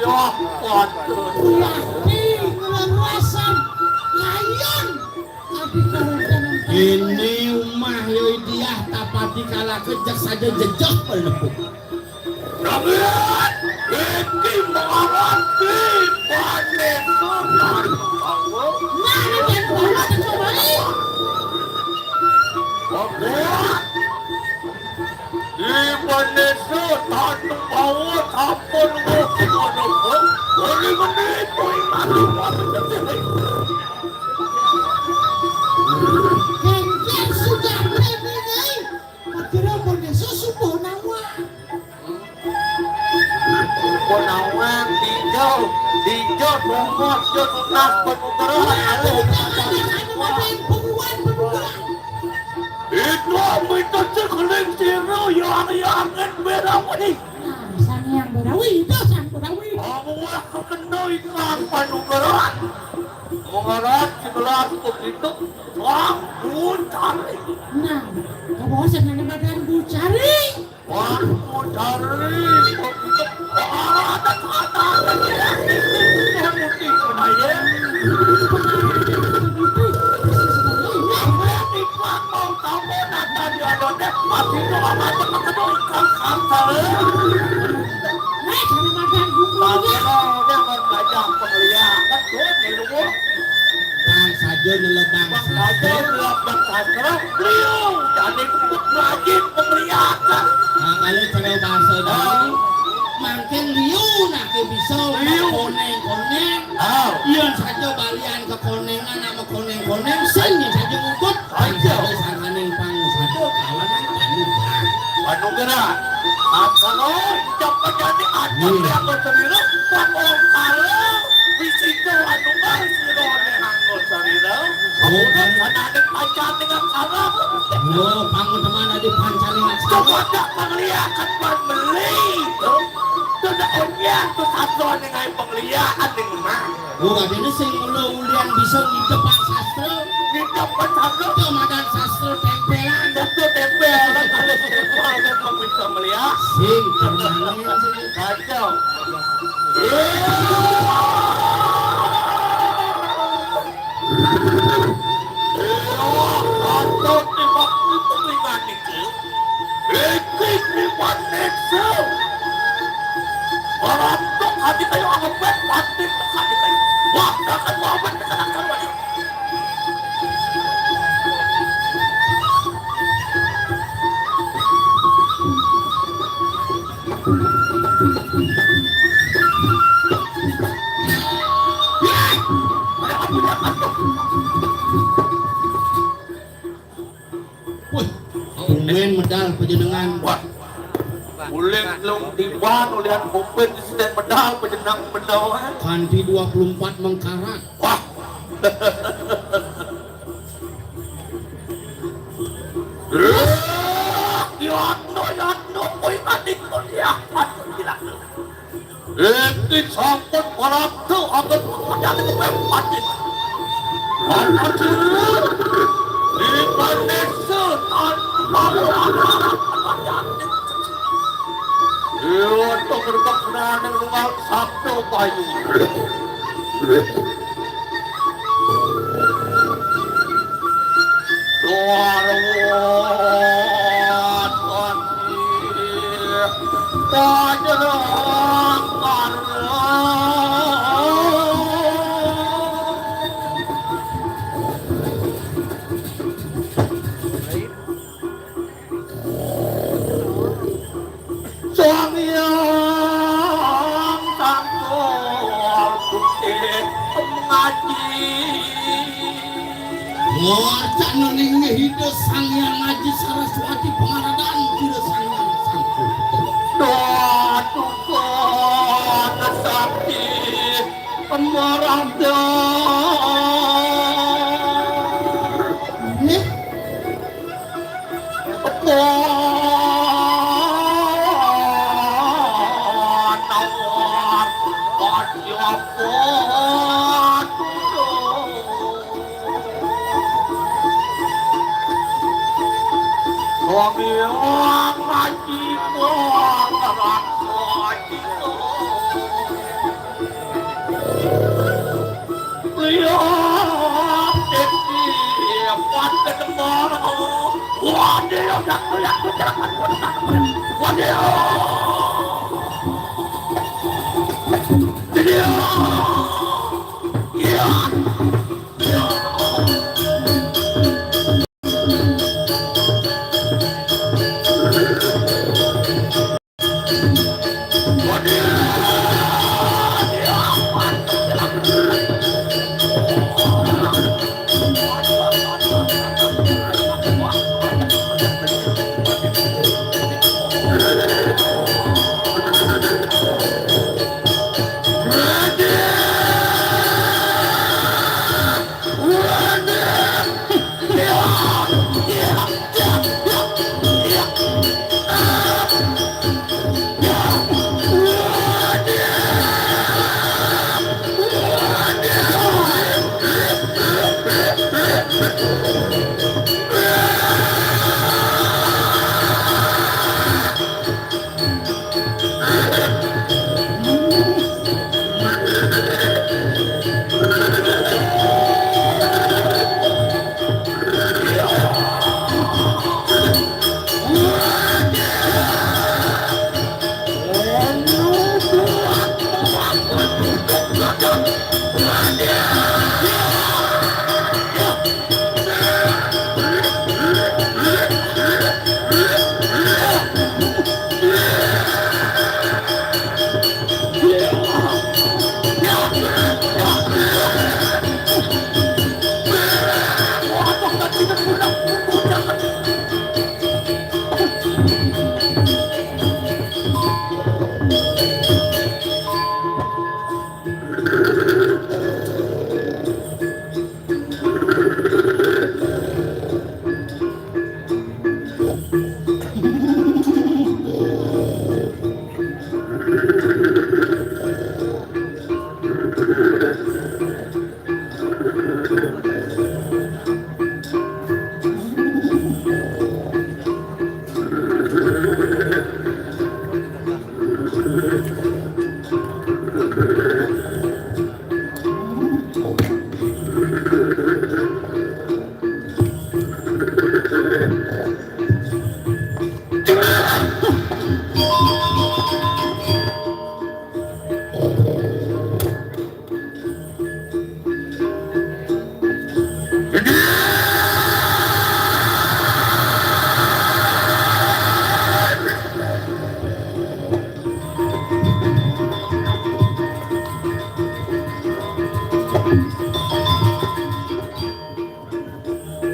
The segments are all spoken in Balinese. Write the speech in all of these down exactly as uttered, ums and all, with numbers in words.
Yah, waduh. Yah, di ngelerasan kayon. Abi kawan-kawan. Ini umah yoi diah tapati kala kejak saja jejak penepuk. Rabiat, iki mengalati panik. Nah, ini baru tercoba. Rabiat. Iban desa tanpa sampun ngono. Oli menipu iman. Ganjar sudah berani, Nyai. Kira pun desa subuh nawa. Pun nawa, dijau, dijau, bungkus, jauh tunas, penukaran, alih. Itu minta cekeling sira yang yang berawi. Nah, sang yang berawi, itu sang berawi. Aku wah kekena ikang panukaran. Mengarat sebelas begitu, wah, bucari. Nah, kamu bosan dengan badan bucari. Wah, bucari begitu. Wah, ada kata lagi. Yang mungkin kena ya. Iklan mau tamu nata di adonnya, masih doa mata ketemu iklan santai. Hei, cara makan bumbu ya. Tapi kalau dia mau belajar penglihatan, tuh, di rumah. Bang saja nyelebang bang saja sastra. Nyelebang sastra, beliau jadi kebuk lagi penglihatan. Nah, kalau cara bahasa dulu, mangkin liu nak bisa koneng-koneng. Oh. Iya saja balian kekonengan sama koneng-koneng, sing saja ngukut. Aja. Sangkaning pang satu kawan pang. Panugrahan. Asal cepet jadi aja. Hmm. Yang berserira, pang ongkal. Bisi ke anu mah sirone anggo sarira. Oh, kan. Karena ada panjang dengan salam. Oh, pang teman ada panjang dengan salam. Coba tak pengliakan buat beli. Tuh, tuh dah onyang tuh satu dengan pengliakan dengan mah. Oh, adene sing mula ulian bisa ngidep Pak Sastra. Ngidep Pak Sastra. Itu madan sastra tempelan. Sastra tempelan, kalau tempelan kan bisa melihat. Sing, tenangin sing. Kacau. Kacau, tembak itu ringan itu. Iki liwat Nexus. Orang tok hati kayu angepet, pasti tok hati kayu. Wah, jangan mau amat, jangan akan lagi. Wih, tumben medal panjenengan. Wah. Uling lung tiban ulihan kumpit sithik medal panjenengan medal, eh. Kanthi dua puluh empat mengkarat. Wah. Yatno, yatno, kuwi mati kuliah, mati gila. Iki sampun prapta anggén panyakit mati. Mati. Di Indonesia tanpa panyakit. Iya, to berkekurangan dengan sabda payu. Sang Hyang Sangkul Putih ngaji. Warcana linggih Ida Sang Hyang Aji Saraswati pangaradan Ida Sang Hyang Sangkul Putih. Doa tukang sakti pemarada. Nggih.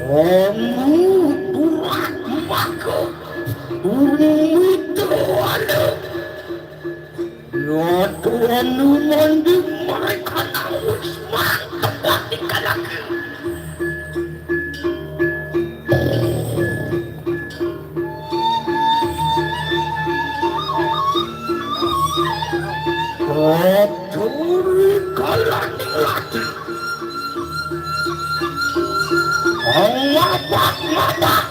Anu, burak mako, urung itu anu. Nyoto anu mandi mereka nawis mantep di kalaki. Prajurit kalaning lati. Ngapak-ngapak.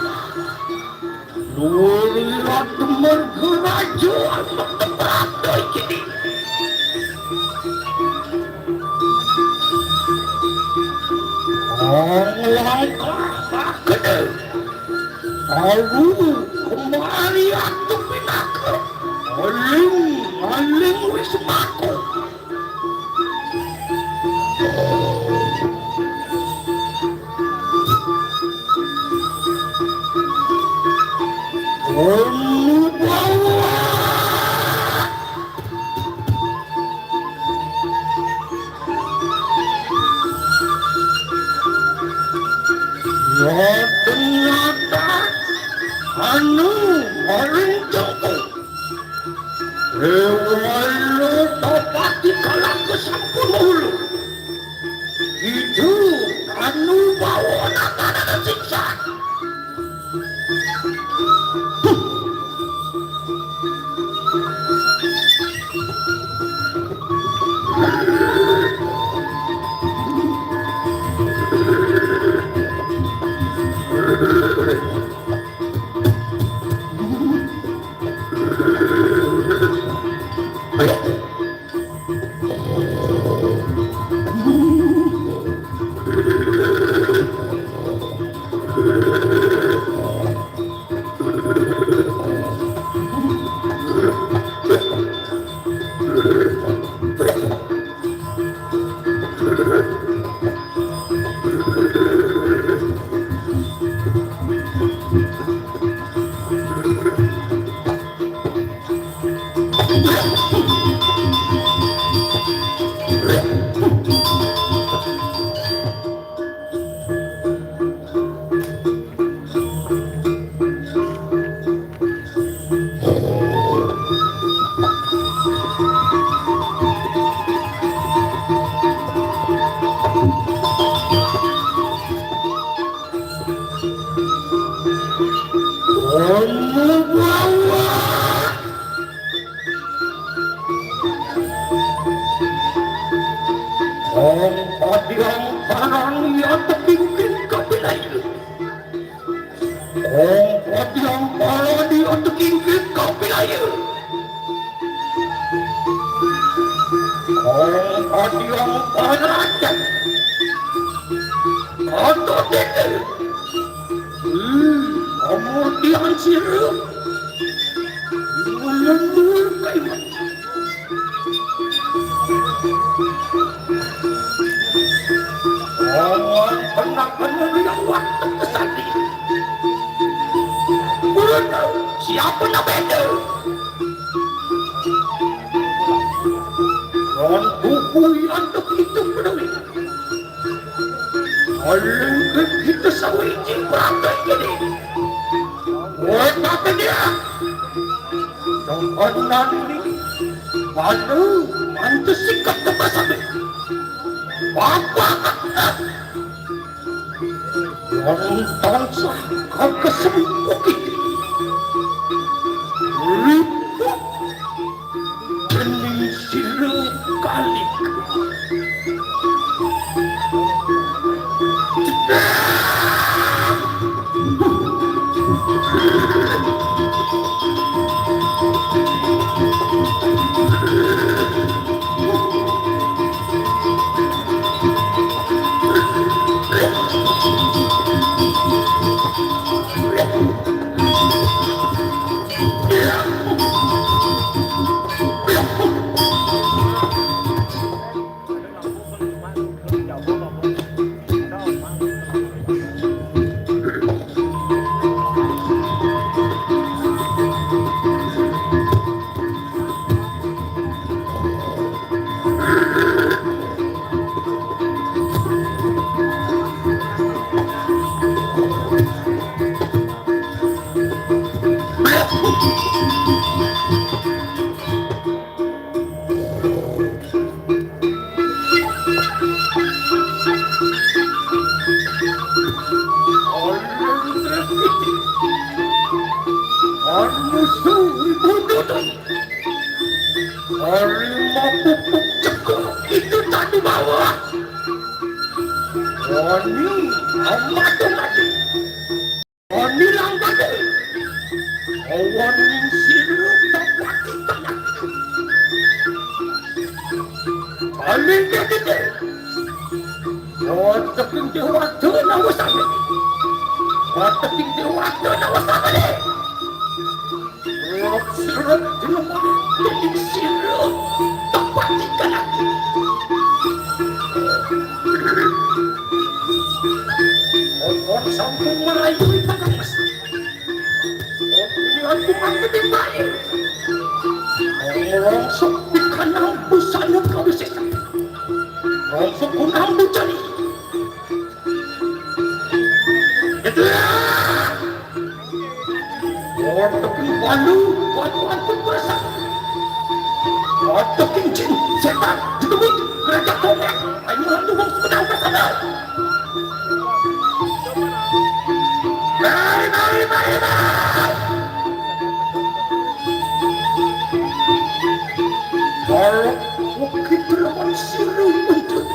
Nulirat mergeraja mertebrado iki. Langkah gede. Alu kemari aku pinaka. Aling, aling wis mako. Anu bawa. Ya ternyata anu orang jauh. Rewala topati kalang kesampun hulu. Itu anu bawa nata siksa. Kamu bawa. Kong padiang parang ya tekingkin kapilayu. Kong padiang parang ya tekingkin kapilayu. Kong padiang parang. Kata dede. Hmm, kemudian sirup. Menembur kaiman. Jangan pernah menolak waktu kesatria. Belum tahu siapa nak beda. Ron buku yang itu peduli. Kalau kita sawiji beratai ini. Woi, apa dia? Jangan ini. Mana mantu sikap ke pasar. Bapak. Wong tansah kakesempukit. Ribut dening sira kalih. Anu suri bududan. Ari mapupuk cekok itu tadi bawah. Wani amat mati. Wani langkade. Awan ning sira tapati tanah. Paling gedhe. Wateking dewata nawasane. Wateking dewata nawasane. Rok sirot dilemoni dening sira. Tepat di kanan. Rok sampun merayu di panas. Rok ini aku mati di bayi. Rok sepi kanang busana kau sisa. Rok sekunang bujani. Waduh, waduh, waduh, ampun, berasa. Waduh, cincin, setan, demi kerajaan Komet. Ayo, aduh, wong sepeda, sepeda. Mari, mari, mari, mari. Kalau bukit lawan sirui untuk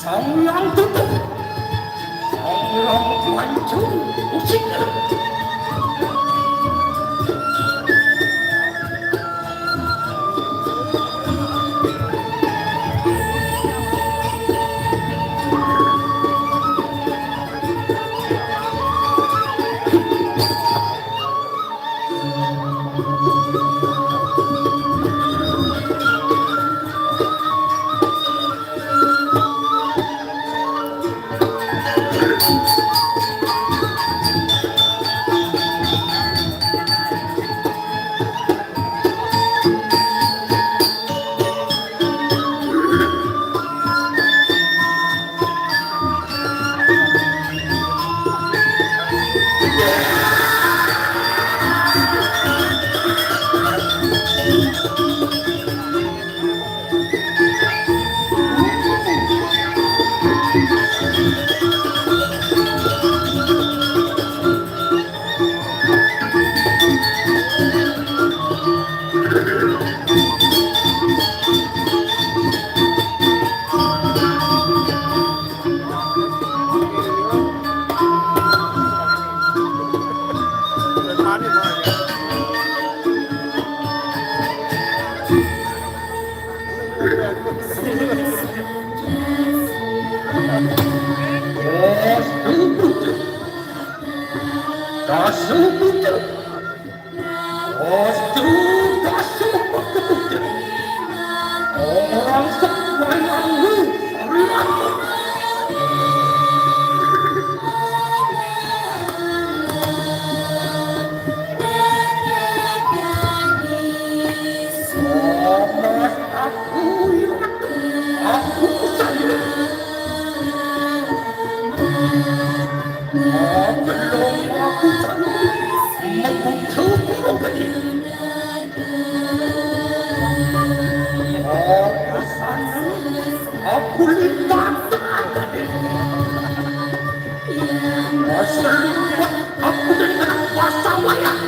Sang Hyang Tutup, Sang Hyang Pancung, musik. Aku jadi anak kuasa wayang.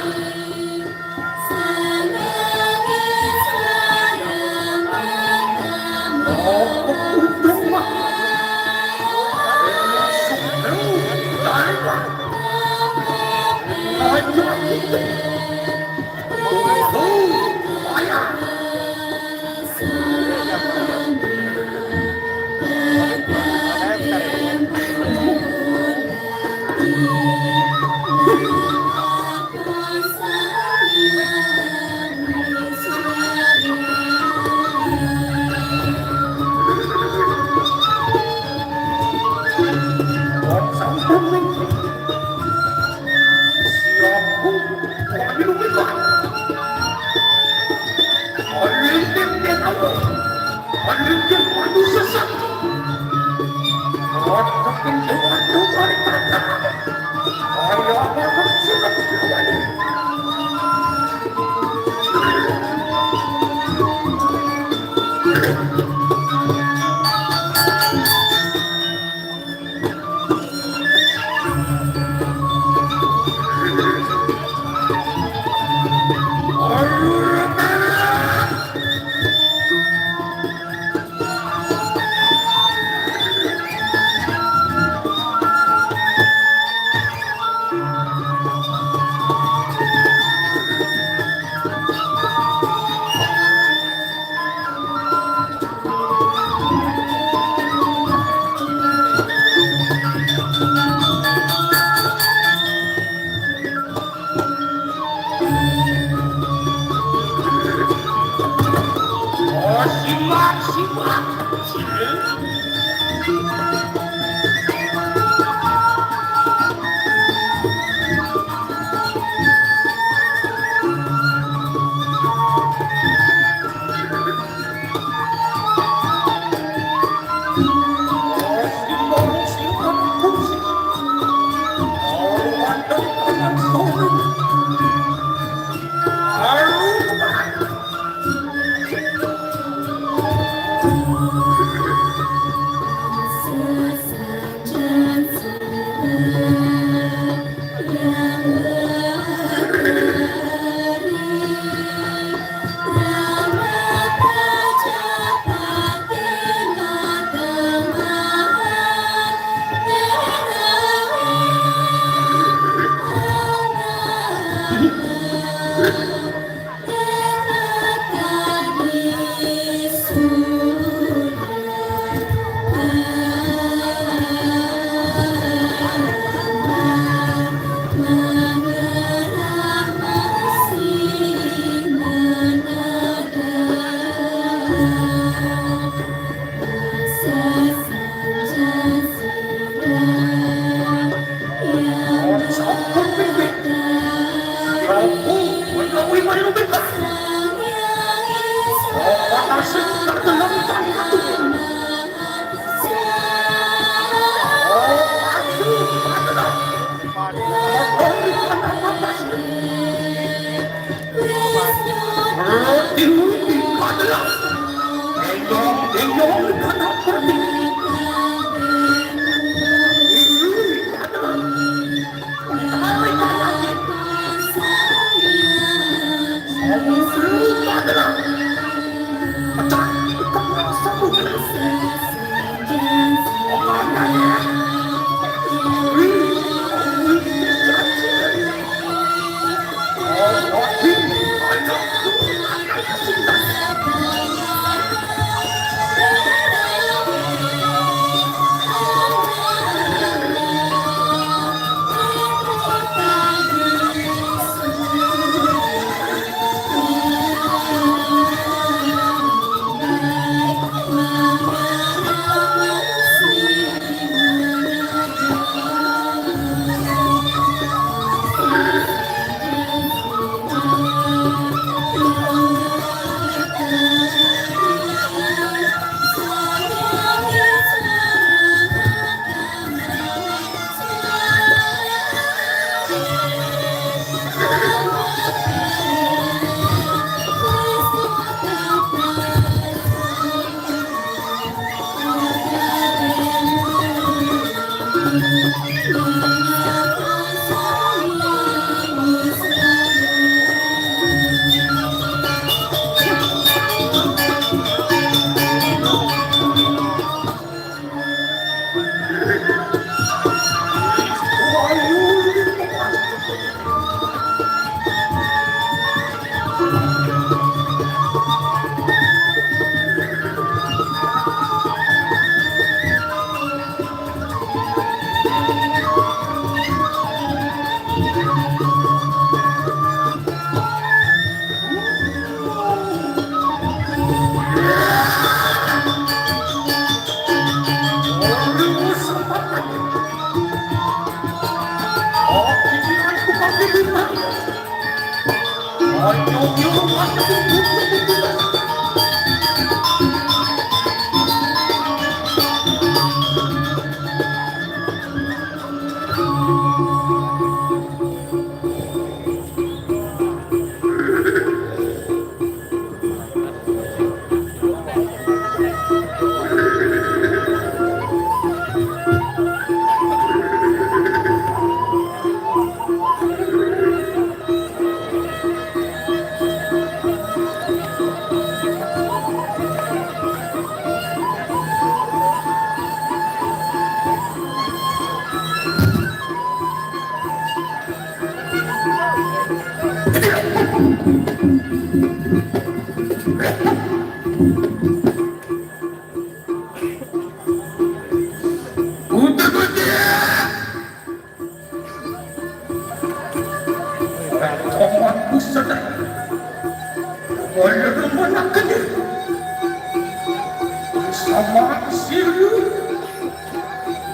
Sama silu,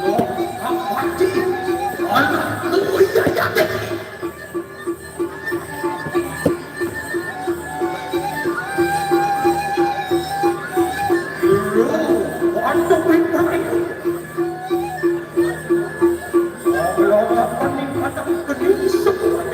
lo apati, anak kuya yate. Lo, anak kuya. Kalau apa ni kata kedua sebuah.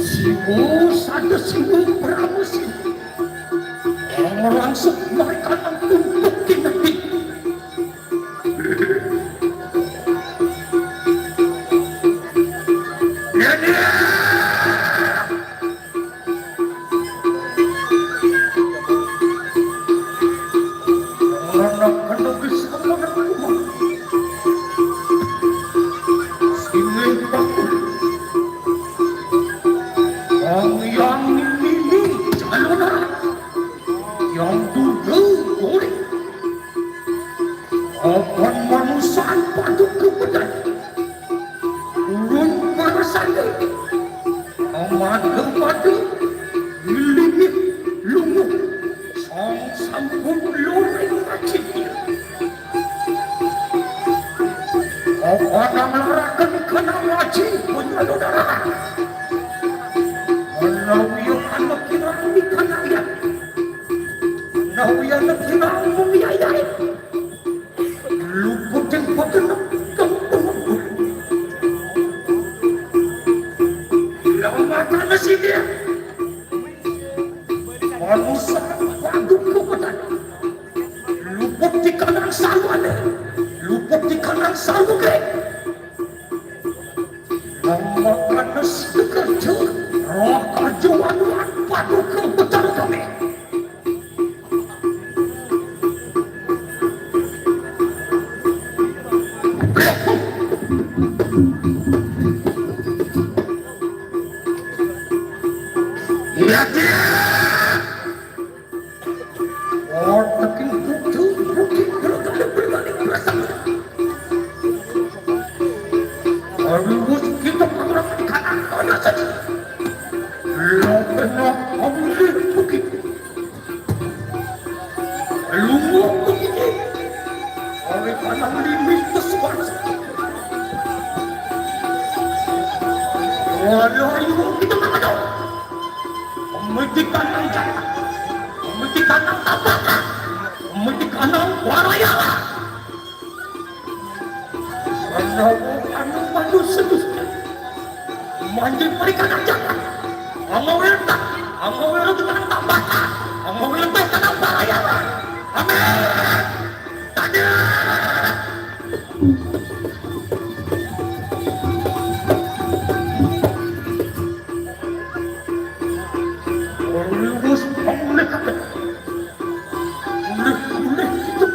Sibu sada sibu pramusin. Langsung mereka nang tumpuk kinati. Anak-anak bisa mengerti. Sini aku. Ang yang ini calon yang dulu boleh. Apan manusaan patut kepedan. Ulun parasaya, amada-mada, ngilingi lunguh, sang sampun luring racik. Apa nang laraken kana racik penyalur darah? Menawi anak kirang di kanaya. Menawi anak kirang mung yayai. Luput yang pagenep kang pengembul. Lawan matana sidia. Manusa padu kepedan. Luput Di kanan saluane, luput di kanan saluge. Nang makanes dekerja, roh kerja wanuan paduka betar kami. Iya, iya. Oteking butuh bukit berkali-kali perasaan. Harus kita mengerahkan kanan kaya saja. Lo kena ambil bukit. Lu mau bukit. Oleh kanan limit kesuara. Walau lu kita tak tahu. Pemedikan yang jalan. Pemedikan yang tabakan. Pemedikan yang warayala. Karena anu manusia. Manjing perikanan jalan. Angawirta, angawirta tanang tambata, angawirta tanang barayala. Amin.